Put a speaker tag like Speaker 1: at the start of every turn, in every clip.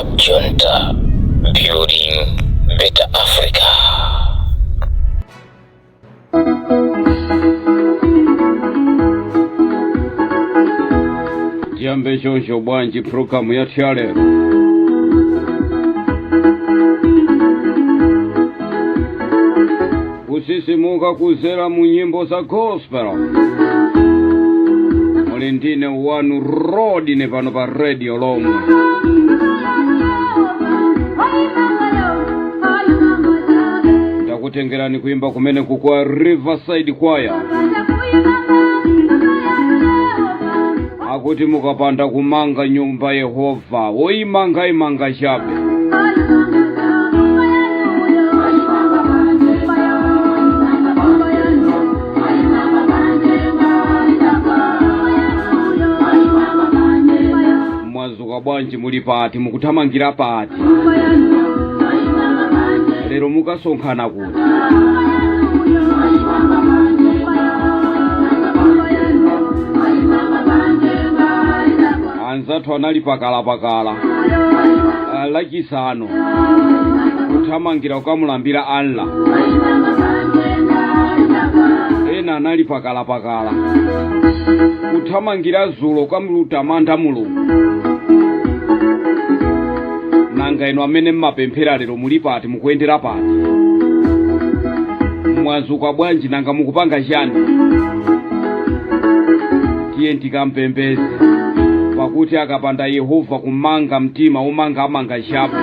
Speaker 1: Rehab Junta, building better Africa.
Speaker 2: Tiyambe choncho bwanji programu yathu ya lero? Kusisimuka kuzera mu nyimbo za gospel. Muli ndine wanu Rodine pano pa Radio Lomwe. Ndakutengerani kuimba kumene kukwa Riverside Choir. Akuti mukapanda kumanga nyumba Yehova, woimanga imanga chabe. Mwazuka bwanji? Muli pati? Mukuthamangira pati? Lero mukasonkhana kuti? Anzathu anali pakalapakala lachisanu kuthamangira kukamulambira Allah. Ena anali pakalapakala kuthamangira zulo kukamutamanda Mulungu. Nanga inu amene mmapemphera lero muli pati? Mukuyendera pati? Mwazuka bwanji? Nanga mukupanga chani? Tiye tikampembeze, pakuti akapanda Yehova kumanga mtima, umanga amanga chabe.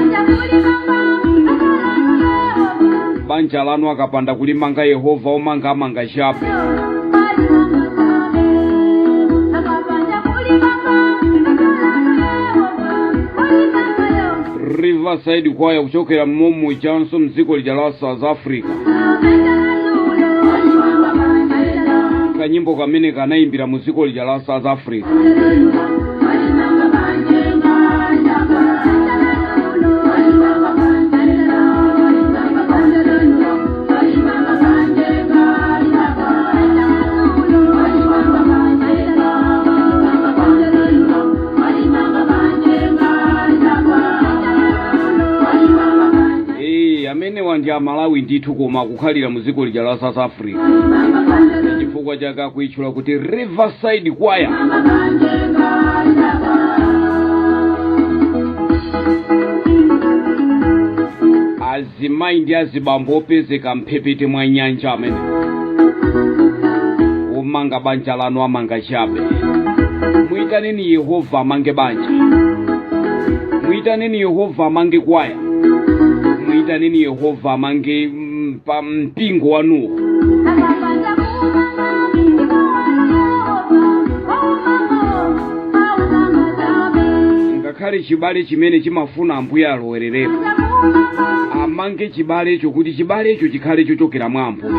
Speaker 2: Banja lanu akapanda kulimanga Yehova, umanga amanga chabe. Riverside Choir kuchokera momu chanso mdziko lija la South Africa. Kanyimbo kamene kanayimbira mu dziko lija la South Africa. Amene wandi Amalawi ndithu, koma akukhalira mu dziko lija la South Africa, chifukwa chake akuitchula kuti Riverside Choir. Azimayi ndi azibambo opezeka mphepete mwa nyanja amene omanga banja lanu amanga chabe. Muyitaneni Yehova amange banja, muyitaneni Yehova amange kwaya, muyitaneni Yehova amange pa mpingo wanuwo. Ngakhale chibale chimene chimafuna Ambuye alowererepo, amange chibalecho kuti chibalecho chikhale chochokera mwa Ambuye.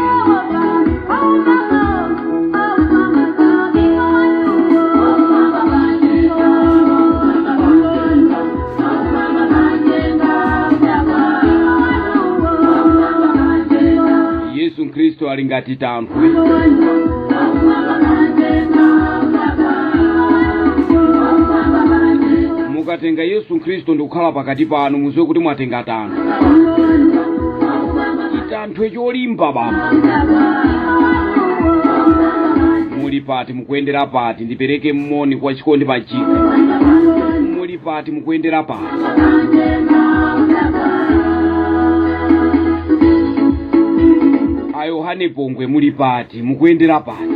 Speaker 2: Yesu Khristu ali ngati tanthwe. Mukatenga Yesu Khristu ndikukhala pakati panu, muziwe kuti mwatenga tanthwe, chitanthwe cholimba. Bambo, muli pati? Mukuyendera pati? Ndipereke mmoni kwa chikondi pachika. Muli pati? Mukuyendera pati? Ayohane Pongwe, muli pati? Mukuyendera pati?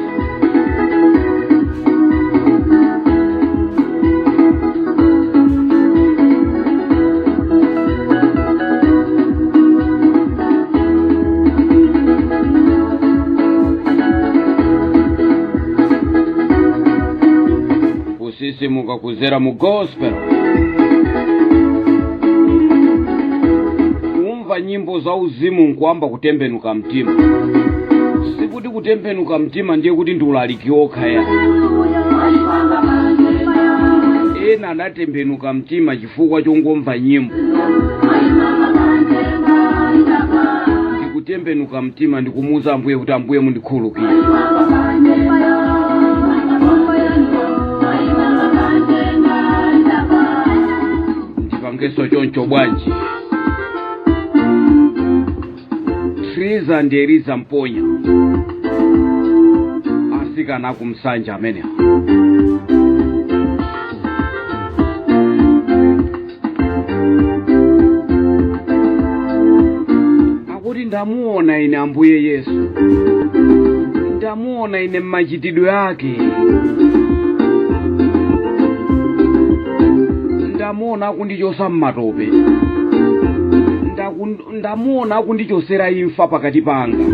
Speaker 2: Kusisimuka kuzera mu gospel, kumva nyimbo za uzimu nkuamba kutembenuka mtima. Sikuti kutembenuka mtima ndiye kuti ndi ulaliki okha ya. Ena adatembenuka mtima chifukwa chongomva nyimbo. Ndikutembenuka mtima, ndikumuuza Ambuye kuti, "Ambuye, mundikhululukire." Ndipange Tipangenso choncho bwanji? Triza ndi Eliza Mponya, asikana akumsanja amenewa. Akuti ndamuona ine Ambuye Yesu, ndamuona ine mmachitidwe ake, ndamuona akundichosa mmatope, ndamuona akundichosera imfa pakati panga,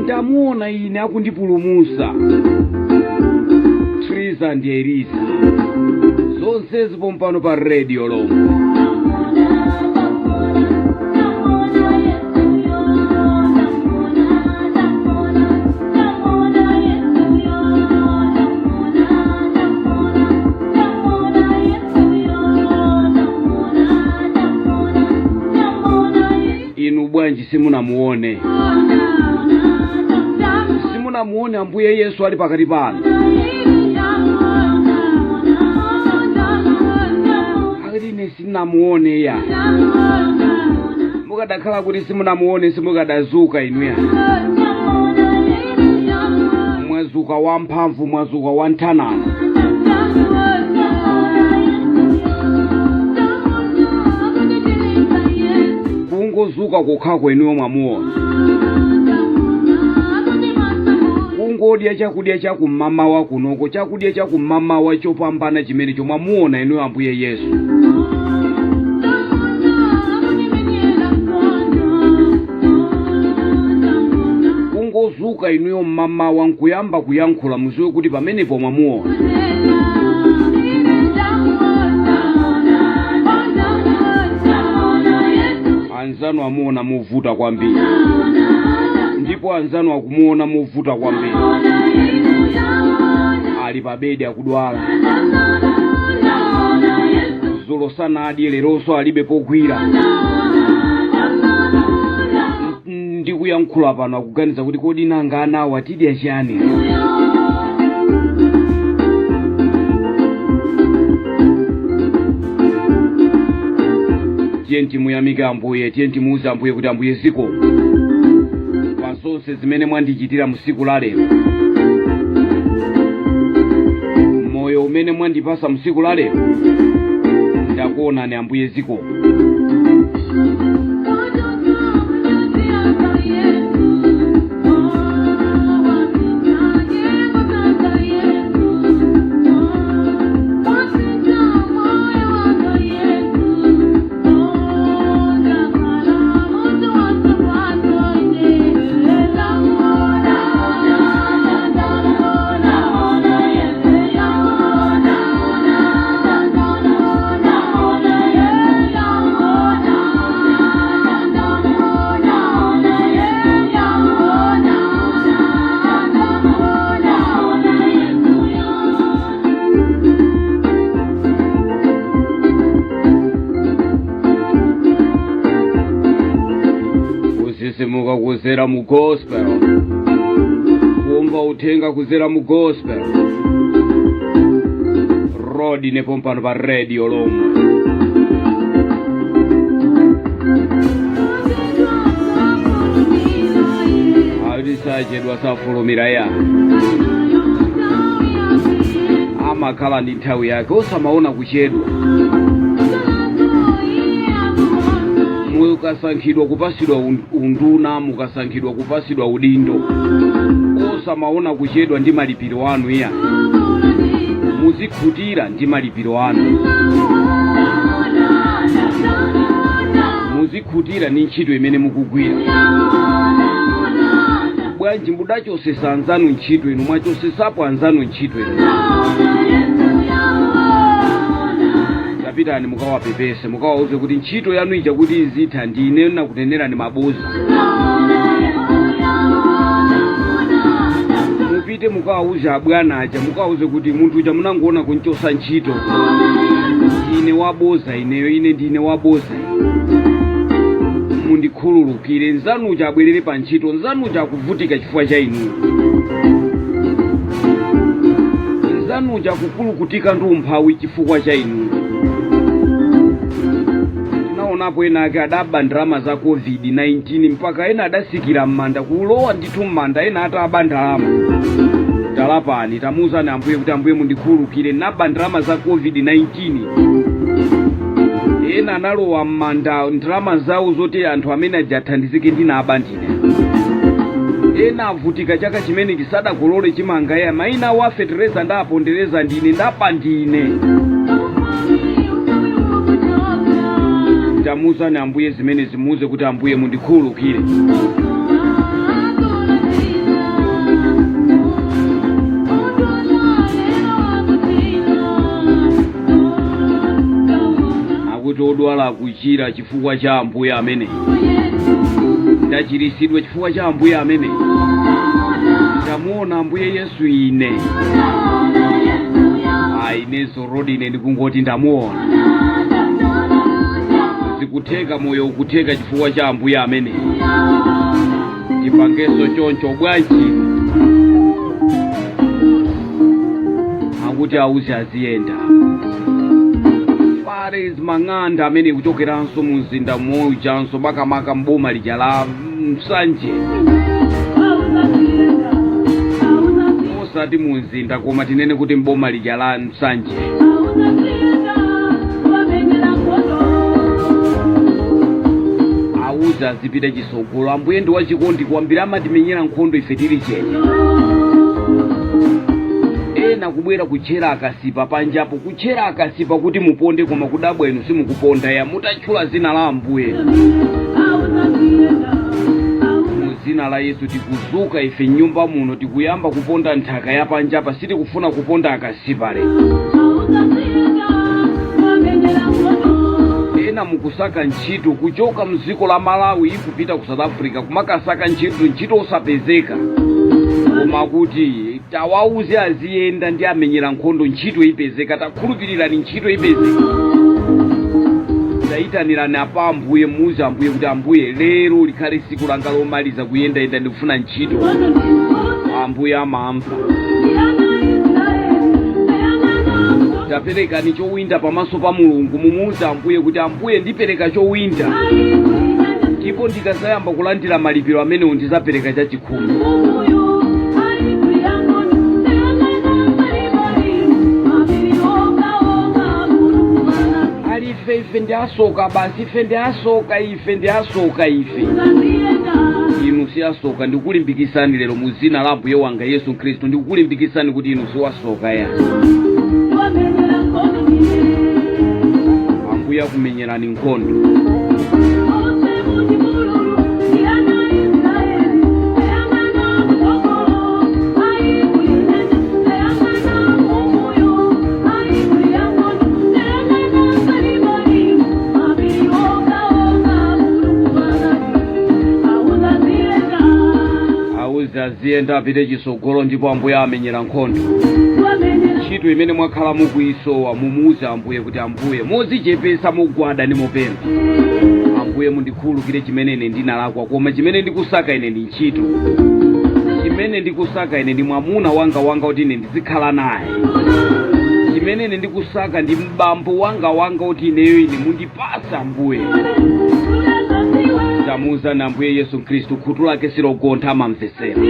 Speaker 2: ndamuona ine akundipulumusa. Triza ndi Eliza, zonse zipompano pa Radio Lomwe. Inu bwanji simunamuone? Simunamuone Ambuye Yesu ali pakati panu? Akuti ine sinamuone ya. Mukadakhala kuti simunamuone, simukadazuka inuya. Mwazuka wamphamvu, mwazuka wanthanana. Kungozuka kokhako inuyo mwamuona. Kungodya chakudya chakum'mamawa kunoko, chakudya chakum'mamawa chopambana chimenecho, mwamuona inuyo Ambuye Yesu. Kungozuka inuyo mmamawa nkuyamba kuyankhula, muziwe kuti pamenepo mwamuona. Anzanu amuona movuta kwambiri, ndipo anzanu akumuona movuta kwambiri, ali pa bedi akudwala, dzulo sanadye, leronso alibe pogwira. Ndikuyankhula pano akuganiza kuti kodi nanga anawo atidya chani? Tiye timuyamike Ambuye, tiye timuuze Ambuye kuti Ambuye zikomo pa zonse zimene mwandichitira msiku la lero, moyo umene mwandipasa msiku la lero, ndakuonani Ambuye zikomo. Kusisimuka kuzera mu gospel, kumva uthenga kuzera mu gospel. Rodi nepompano pa Radio Lomwe. Akuti sachedwa, safulumira ya, amakhala ndi nthawi yake, osamaona kuchedwa. Mukasankhidwa kupasidwa unduna, mukasankhidwa kupasidwa udindo, osamaona kuchedwa ndi malipiro anu iya, muzikhutira ndi malipiro anu, muzikhutira ndi ntchito imene mukugwira. Bwanji mudachosesa anzanu ntchito inu? Mwachosesapo anzanu ntchito inu. Tapitani mukawapepese, mukawauze kuti ntchito yanu ija kuti izitha ndi ine nakunenerani maboza. Mupite mukawauze abwana aja, mukawauze kuti munthu uja munangoona kunchosa ntchito, ndine waboza ineyo, ine ndine waboza, mundikhululukire. Nzanu uja abwerere pa ntchito, nzanu uja akuvutika chifukwa cha inuyo. Nzanuja kukulukutika ndi umphawi chifukwa cha inu. Tinaonapo ena ake adaba ndalama za COVID-19, mpaka ena adasikira m'manda, kulowa ndithu m'manda ena ataba ndalama. Talapani, tamuuzani Ambuye kuti, "Ambuye, mundikhululukire, naba ndalama za COVID-19." Ena analowa m'manda, ndalama zawo zoti anthu amene ajathandizike ndinaba ndine. Ena avutika chaka chimene chisadakolole chimanga ya maina awo afetereza, ndapondereza ndine, ndaba ndine. Tamuuzani Ambuye zimene zimuuze kuti, "Ambuye, mundikhululukire." Akuti odwala akuchira chifukwa cha Ambuye amene ndachirisidwa, chifukwa cha Ambuye amene ndamuona Ambuye Yesu ine. Ayi, inezo rodi ine ndikungoti ndamuona, zikutheka, moyo ukutheka chifukwa cha Ambuye amene. Tipangenso choncho bwanji? Akuti auze aziyenda. Fares Mang'anda amene kuchokeranso mu mzinda mojanso, makamaka mboma lija la Msanje, osati mu mzinda koma tinene kuti mboma lija la Msanje. Auze azipita chisogolo. Ambuye ndi wachikondi kwambiri, amatimenyera nkhondo ife tili chete. Ena kubwera kutchera akasipa panjapo, kutchera akasipa kuti muponde, koma kudabwa inu simukuponda ya mutatchula zina la Ambuye. Mu zina la Yesu tikuzuka ife mnyumba muno, tikuyamba kuponda nthaka ya panjapa, sitikufuna kuponda akasipa lero. Ena mukusaka ntchito kuchoka mdziko la Malawi kupita ku South Africa kumakasaka ntchito, ntchito osapezeka, koma kuti tawauze aziyenda ndi amenyera nkhondo, ntchito ipezeka. Takhulupirirani, ntchito ipezeka. Tayitanirani apa Ambuye, muuze Ambuye kuti, "Ambuye, lero likhale tsiku langa lomaliza kuyendayenda, ndikufuna ntchito." Ambuye amamva. Taperekani chowinda pamaso pa Mulungu, mumuuze Ambuye kuti, "Ambuye, ndipereka chowinda, ndipo ndikazayamba kulandira malipiro amenewo ndizapereka chachikhumi." Ali ife, ife ndi asoka basi, ife ndi asoka, ife ndi asoka ife. Inu si asoka. Ndikulimbikisani lero mu zina la Ambuye wanga Yesu Khristu, ndikukulimbikisani kuti inu si wasoka ya. Ambuye akumenyerani nkhondo. Auze aziyenda, apite chisogolo, ndipo Ambuye amenyera nkhondo. Ntchito imene mwakhala mukuyisowa, mumuuze Ambuye kuti, "Ambuye," mozichepesa, mugwada ndi mupempha, "Ambuye, mundikhululukire chimene ine ndinalakwa, koma chimene ndikusaka ine ndi ntchito, chimene ndikusaka ine ndi mwamuna wanga wanga kuti ine ndizikhala naye, chimene ine ndikusaka ndi mbambo wanga wanga kuti ineyo ine mundipasa, Ambuye." Tamuuzani Ambuye Yesu Khristu, khutu lake silogontha, amamvesera.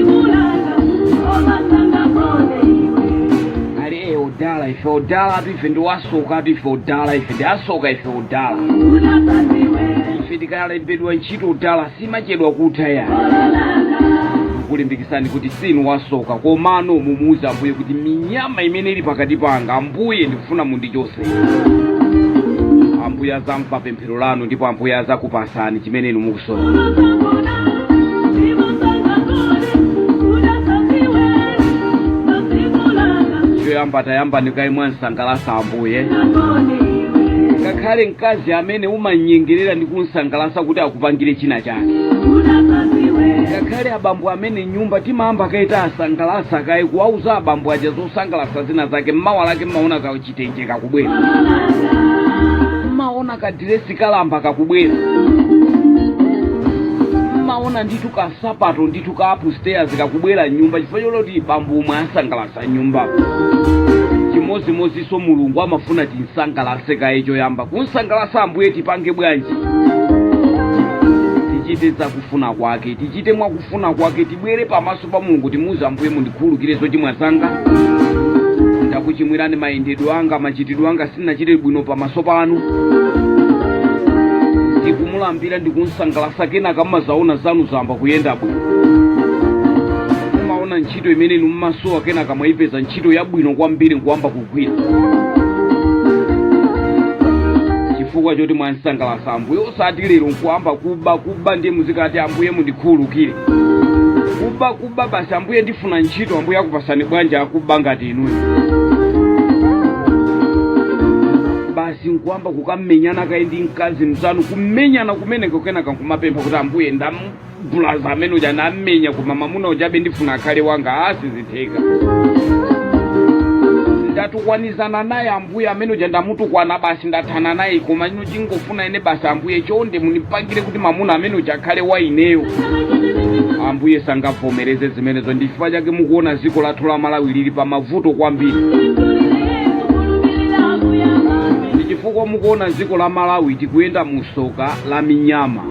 Speaker 2: Ali e odala ife, odala atu ife, ndi wasoka atu ife, odala ife, ndi asoka ife, odala ife, tikalembedwa ntchito odala simachedwa kutha ya. Kulimbikisani kuti sinu wasoka, komano mumuuze Ambuye kuti, "Minyama imene ili pakati panga, Ambuye, ndikufuna mundichose." Ambuye azamva pemphero lanu ndipo Ambuye azakupasani chimene inu mukusowa. Choyamba tayamba ndikayi mwansangalasa Ambuye. Ngakhale mkazi amene umanyengerera ndi kunsangalasa kuti akupangire china chake, ngakhale abambo amene nyumba timayamba kaita asangalasa kaye, kuwauza abambo aja zosangalasa zina zake, mmawa lake mmaona kachitenje kakubwera, mmaona kadiresi kalamba kakubwera, mmaona ndithu kasapato ndithu ka upstairs kakubwera nyumba, chifukwa choti bambo omwe asangalasa nyumbapo. Chimozimozinso Mulungu amafuna tinsangalase kaye choyamba. Kunsangalasa Ambuye tipange bwanji? Tichite zakufuna kwake, tichite mwakufuna kwake, tibwere pamaso pa Mulungu, timuuze Ambuye, mundikhululukire zochimwa zanga, ndakuchimwirani mayendedwe anga, machitidwe anga sindinachite bwino pamaso panu. Ndikumulambira, ndikunsangalasa, kenaka mmazaona zanu zamba kuyenda bwino. Mumaona ntchito imene inu mmasowa, kenaka mwayipeza ntchito yabwino kwambiri nkuyamba kugwira chifukwa choti mwansangalasa Ambuye. Osati lero nkuyamba kuba kuba, ndiye muzikati, "Ambuye mundikhululukire." Kuba kuba basi, "Ambuye, ndifuna ntchito." Ambuye akupasani bwanji akuba ngati inuyo? Basi nkuyamba kukammenyana kaye ndi mkazi mzanu, kumenyana kumeneko, kenaka nkumapempha kuti, "Ambuye, ndambulaza amene uja, nammenya, koma mamuna ujabe ndifuna akhale wanga." Asizitheka. "Ndatukwanizana naye Ambuye, amene uja ndamutukwana, basi ndathana naye, koma ino chingofuna ine basi, Ambuye, chonde munipangire kuti mamuna amene uja akhale wa ineyo." Ambuye sangavomereze zimenezo. Ndi chifukwa chake mukuona dziko lathu la Malawi lili pa mavuto kwambiri. Ndi chifukwa mukuona dziko la Malawi tikuyenda musoka la minyama,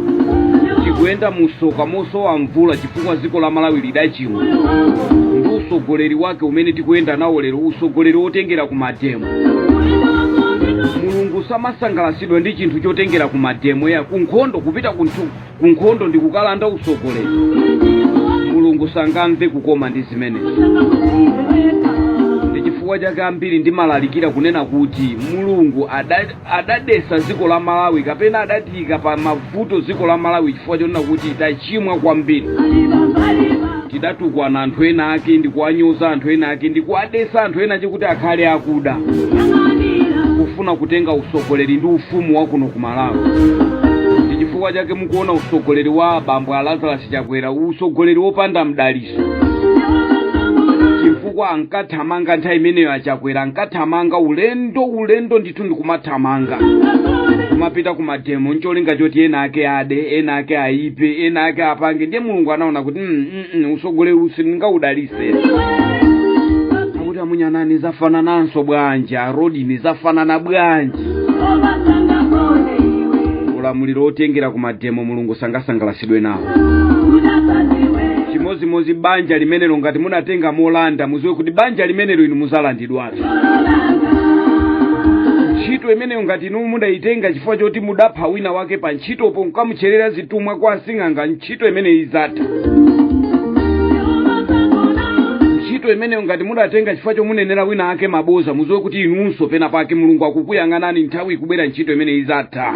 Speaker 2: tikuyenda musoka mosowa mvula, chifukwa dziko la Malawi lidachimwa ndi usogoleri wake umene tikuyenda nawo lero, usogoleri wotengera ku mademo. Mulungu samasangalasidwa ndi chinthu chotengera ku mademo ya kunkhondo, kupita kunkhondo ndi kukalanda usogoleri. Mulungu sangamve kukoma ndi zimenezo. Ndi chifukwa chake ambiri ndimalalikira kunena kuti Mulungu adadesa dziko la Malawi kapena adatiyika pa mavuto dziko la Malawi chifukwa chonena kuti tachimwa kwambiri. Tidatukwana anthu ena ake ndikuwanyoza anthu ena ake ndikuwadesa anthu ena ake kuti akhale akuda, kufuna kutenga usogoleri ndi ufumu wa kuno ku Malawi. Ndi chifukwa chake mukuona usogoleri wa bambo a Lazarus Chakwera, usogoleri wopanda mdaliso, chifukwa ankathamanga nthawi imeneyo aChakwera, ankathamanga ulendo ulendo ndithu, ndikumathamanga kumapita ku mademo ncholinga choti ena ake ade, ena ake ayipe, ena ake apange. Ndiye Mulungu anaona kuti usogoleri usindingaudalise. Akuti amunyanani zafanananso bwanji, arodini zafanana bwanji? Ulamuliro otengera ku mademo Mulungu sangasangalasidwe nawo. Chimozimozi banja limenelo, ngati munatenga molanda, muziwe kuti banja limenelo inu muzalandidwanso. Ntchito imeneyo ngati inu mudayitenga chifukwa choti mudapha wina wake pa ntchitopo, nkamutcherera zitumwa kwa asing'anga, ntchito imeneyi izatha. Ntchito imeneyo ngati mudatenga chifukwa chomunenera wina ake maboza, muziwe kuti inunso pena pake Mulungu akukuyang'anani, nthawi ikubwera ntchito imeneyi izatha.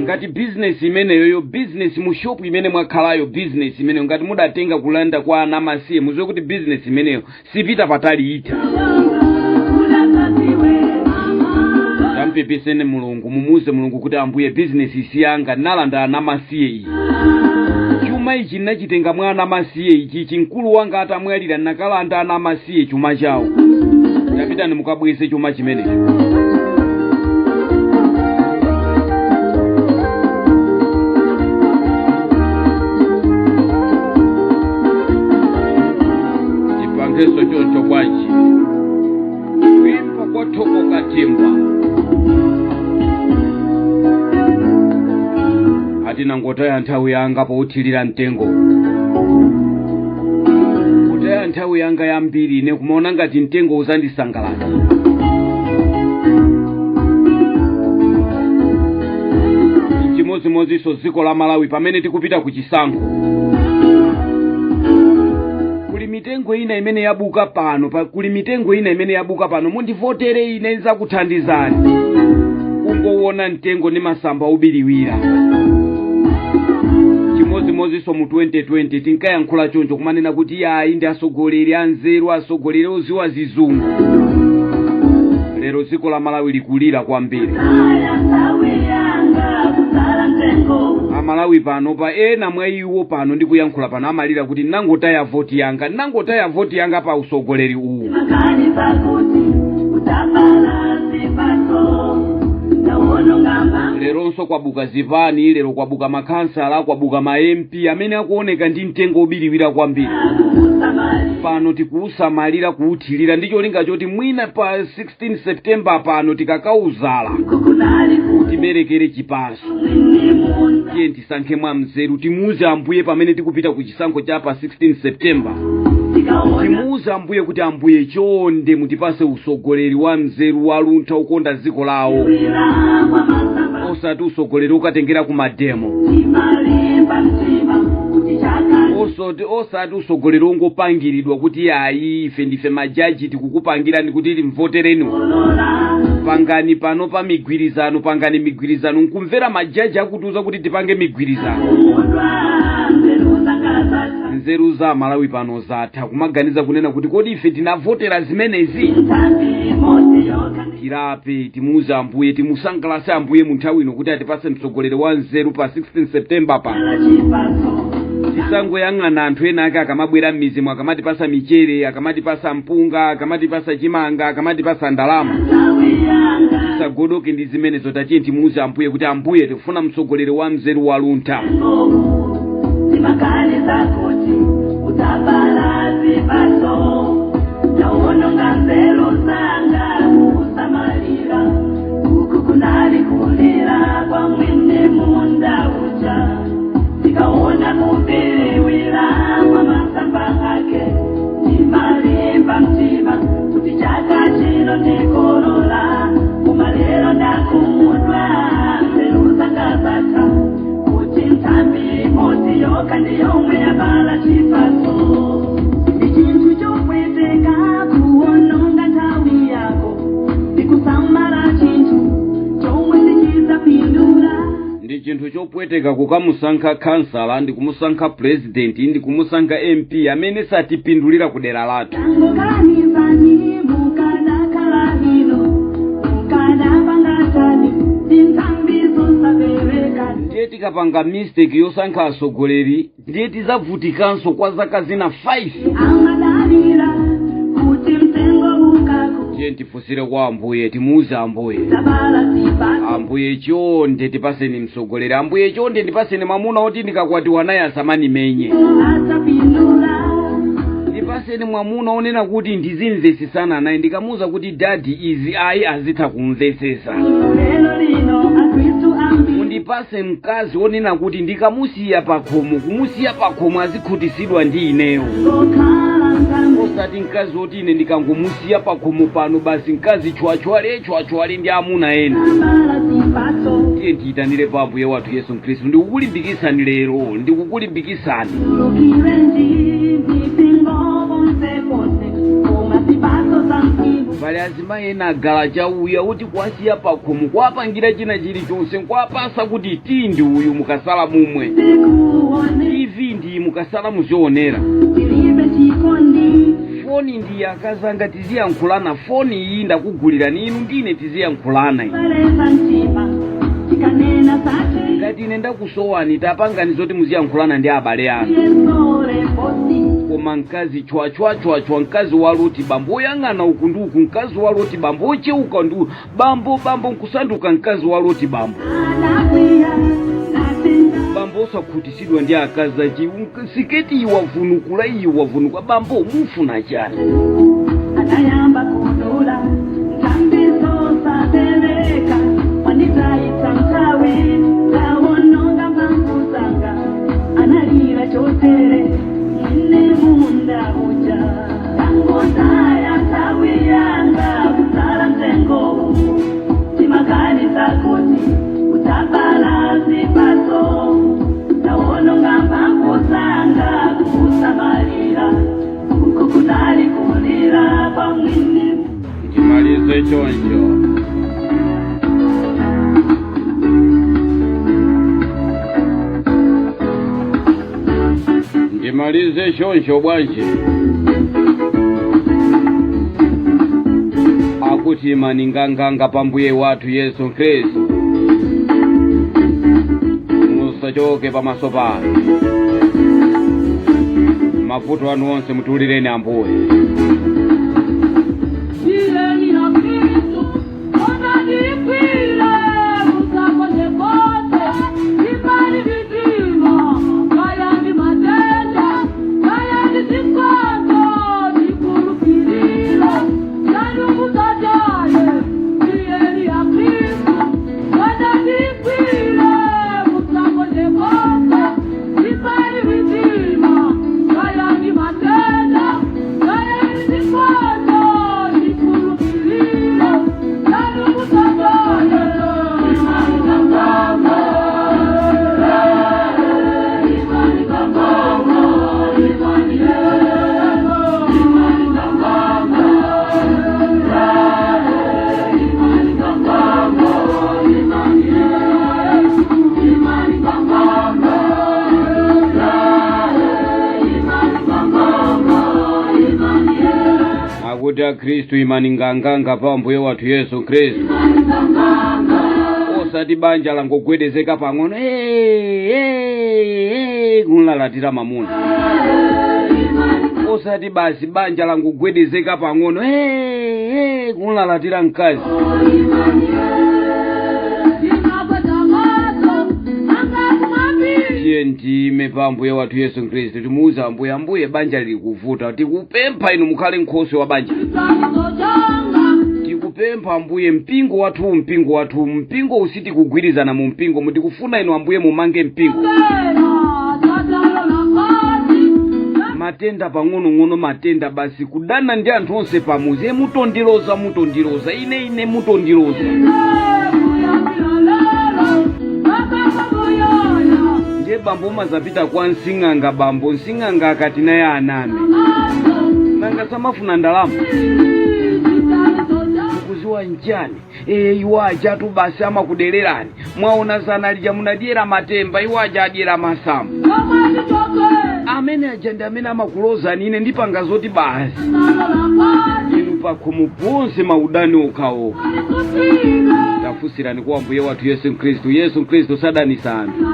Speaker 2: Ngati bizinesi imeneyoyo, bizinesi mu shopu imene mwakhalayo, bizinesi imeneyo ngati mudatenga kulanda kwa anamasiye, muziwe kuti bizinesi imeneyo sipita patali, itha. Tampepiseni Mulungu, mumuuze Mulungu kuti, "Ambuye, bizinesi isiyanga, nalanda anamasiye iyi. Chuma ichi nachitenga mwa anamasiye ichi. Chimkulu wanga atamwalira nakalanda anamasiye chuma chawo. Tapitani mukabweze chuma chimenecho." Tipangenso choncho bwanji? Kuimba kwa Thoko Katimba ati, "Nangotaya nthawi yanga pouthirira mtengo, kutaya nthawi yanga yambiri ine kumaona ngati mtengo uzandisangalatsa." Chimodzimodzinso dziko la Malawi pamene tikupita ku chisankho, kuli mitengo ina imene yabuka pano kuli mitengo ina imene yabuka pano, "Mundivotere ine, nzakuthandizani." Kungowona mtengo ndi masamba obiriwira. Chimodzimodzinso mu 2020 tinkayankhula choncho, kumanena kuti yayi, ndi atsogoleri anzeru, atsogoleri oziwa zizungu. Lero dziko la Malawi likulira kwambiri. Amalawi pano pa ena mwa iwo pano ndikuyankhula pano amalira kuti, "Nangotaya voti yanga, nangotaya voti yanga pa usogoleri uwu."
Speaker 3: Maganiza kuti utabala zipatso.
Speaker 2: Leronso kwabuka zipani, lero kwabuka makhansala, kwabuka ma MP amene akuoneka ndi mtengo obiriwira kwambiri. Pano tikuusamalira, kuuthirira ndi cholinga choti mwina pa 16 September pano tikakauzala tiberekere chipaso. Tiye tisankhe mwa mzeru, timuuze Ambuye pamene tikupita ku chisankho cha pa 16 September, timuuze Ambuye kuti Ambuye chonde mutipase usogoleri wa mzeru, waluntha, ukonda dziko lawo, osati usogoleri ukatengera ku mademo, osati usogoleri ongopangiridwa kuti ayi, ife ndife majaji, tikukupangirani kuti timvotereni, pangani pano pa migwirizano, pangani migwirizano. Nkumvera majaji akutiuza kuti tipange migwirizano. Nzeru za Malawi pano zatha kumaganiza kunena kuti kodi ife tinavotera zimenezi? Tilape, timuuze Ambuye, timusangalase Ambuye mu nthawi ino kuti atipase mtsogoleri wa nzeru pa 16 September pa. Tisangoyang'ana anthu ena ake akamabwera m'mizimu, akamatipasa michere, akamatipasa mpunga, akamatipasa chimanga, akamatipasa ndalama. Tisagodoke ndi zimenezo. Tatiye timuuze Ambuye kuti Ambuye, tikufuna mtsogoleri wa mzeru, waluntha.
Speaker 3: Timaganiza kuti udzabala zipatso, tawononga nzeru zanga kusamalira. Uku kunali kulira kwa mwini munda uja, tikaona kubiriwira kwa masamba ake, timalimba mtima kuti chaka chino ndikolola. Koma lero ndakhumudwa, nzeru zanga zatha, kuti nthambi imodzi yokha ndiyomwe yabala chipatso. Ndi chinthu chopweteka kuwononga nthawi yako ndikusamala chinthu chomwe sichidzapindula.
Speaker 2: Ndi chinthu chopweteka kukamusankha kansala ndi kumusankha president ndi kumusankha MP amene satipindulira ku dera lathu.
Speaker 3: Tangoganizani, mukanakhala inu, mukanapanga chani ndi nthambi zosabereka?
Speaker 2: Ndiye tikapanga mistake yosankha atsogoleri, ndiye tidzavutikanso kwa zaka zina 5.
Speaker 3: Amadalira kuti mtengo ukaku
Speaker 2: Tiye tifunsire kwa Ambuye, timuuze Ambuye,
Speaker 3: zabala zipatso.
Speaker 2: Ambuye chonde tipaseni mtsogoleri, Ambuye chonde ndipaseni mwamuna oti ndikakwatiwa naye asamanimenye.
Speaker 3: Adzapindula.
Speaker 2: Ndipaseni mwamuna onena kuti ndizimvesesana naye, ndikamuuza kuti daddy izi ayi, azitha kumvesesa.
Speaker 3: Lero lino Akhristu ambiri
Speaker 2: Mundipase mkazi onena kuti ndikamusiya pakhomo, kumusiya pakhomo azikhutisidwa ndi ineyo,
Speaker 3: ngokhala nthambi.
Speaker 2: Osati mkazi oti ine ndikangomusiya pakhomo pano basi mkazi chwachwale chwachwale ndi amuna ena.
Speaker 3: Zabala zipatso.
Speaker 2: Tiye tiyitanire pa Ambuye wathu Yesu Khristu. Ndikukulimbikisani lero, ndikukulimbikisani.
Speaker 3: Lukirenji mipingo ponse ponse, koma zipatso za mzimu.
Speaker 2: Pali azimayi ena agala chauya kuti kuwasiya pakhomo, kuwapangira china chilichonse, nkuwapasa kuti tii ndi uyu, mukasala mumwe,
Speaker 3: Tikuone.
Speaker 2: TV ndi mukasala muzionera,
Speaker 3: Tilibe chikondi.
Speaker 2: foni ndi akazanga tiziyankhulana, foni iyi ndakugulirani inu ndine tiziyankhulana iyi.
Speaker 3: Pereza mtima tikanena zake.
Speaker 2: Ngati ine ndakusowani, tapangani zoti muziyankhulana ndi abale anu.
Speaker 3: Yesore posi.
Speaker 2: Koma mkazi chwachwachwachwa, mkazi waloti bambo oyang'ana uku ndi uku, mkazi waloti bambo ocheuka ndi uku, bambo bambo nkusanduka mkazi waloti bambo.
Speaker 3: Anakwiya natenga.
Speaker 2: Bambo osakhutisidwa ndi akazi achi, siketi iyi wavunukula, iyi wavunukula, bambo mufuna chani?
Speaker 3: Anayamba kudula nthambi zosabereka. Wanditayitsa nthawi, ndawononga mphamvu zanga, analira chotere mwini munda uja. Ndangotaya nthawi yanga kudzala mtengo, timaganiza kuti udzabala zipatso, ndawononga mphamvu zanga kusamalira. Uku kunali kulira kwa mwini.
Speaker 2: Ndimalize choncho. Ndimalize choncho bwanji? Akuti maninganganga pa Mbuye wathu Yesu Khristu, musachoke pamaso pano. Mavuto anu onse mutulireni Ambuye.
Speaker 3: Ileni na Kristu, onanikwile.
Speaker 2: Akuti akhristu imani nganganga pa Ambuye wathu Yesu Khristu, osati banja langogwedezeka pang'ono, "Hey, hey, hey," kumlalatira mamuna. Osati basi banja langogwedezeka pang'ono, "Hey, hey," kumlalatira mkazi. Tiye ndime pa Ambuye wathu Yesu Khristu, timuuza Ambuye, Ambuye, banja lili kuvuta, tikupempha inu mukhale nkhoswe wa banja. Tikupempha Ambuye, mpingo wathu, mpingo wathu, mpingo usitikugwirizana mu mpingo, mutikufuna inu Ambuye mumange mpingo. Matenda pang'onong'ono, matenda basi kudana ndi anthu onse pamuzi. E, mutondiloza, mutondiloza ine, ine mutondiloza. Ndiye bambo umazapita kwa msing'anga, bambo msing'anga akati naye aname, nanga samafuna ndalama? Mukuziwa nchani? E, iwo ajatu basi amakudererani. Mwaona zana lija munadyera matemba, iwo aja adyera masamba. Amene aja ndi amene amakulozani. Ine ndipanga zoti basi inu pakhomo ponse maudani okhaokha. Tafunsirani kwa Ambuye wathu Yesu Khristu. Yesu Khristu sadanisa anthu.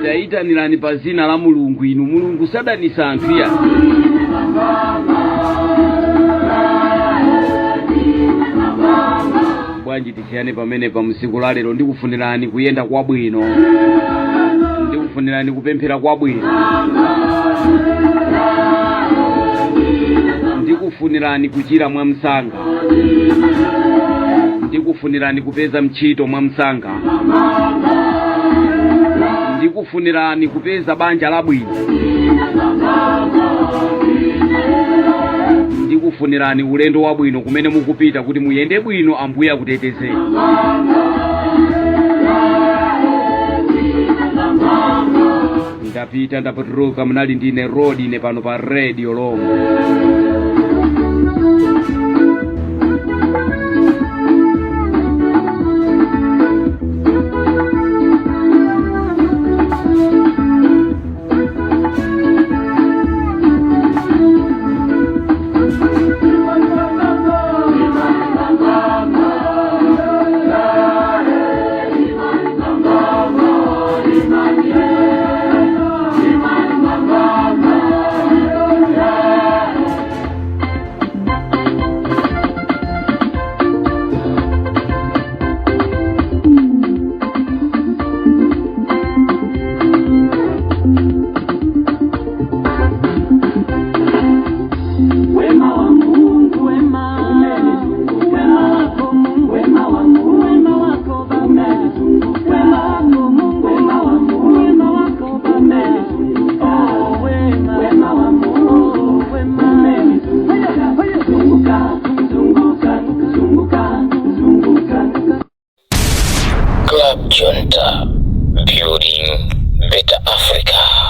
Speaker 2: Tayitanirani pa zina la Mulungu inu. Mulungu sadanisa anthu iya. Bwanji tisiyane pamene pa msiku la lero. Ndikufunirani kuyenda kwabwino, ndikufunirani kupemphera kwabwino, ndikufunirani kuchira mwamsanga, ndikufunirani kupeza mchito mwamsanga, ndikufunirani kupeza banja labwino, ndikufunirani ulendo wabwino kumene mukupita, kuti muyende bwino, Ambuye akutetezeni. Ndapita, ndapatuluka. Munali ndine Rodi, ine pano pa Radio Lomwe.
Speaker 3: Wema wa Mungu, wema, wema wako Mungu, wema wa Mungu, wema wako Baba, wema wako Mungu, wema wa Mungu, wema wako Baba, oh wema, wema wa Mungu, wema, zunguka, zunguka, zunguka, zunguka.
Speaker 1: Club Junta, building better Africa.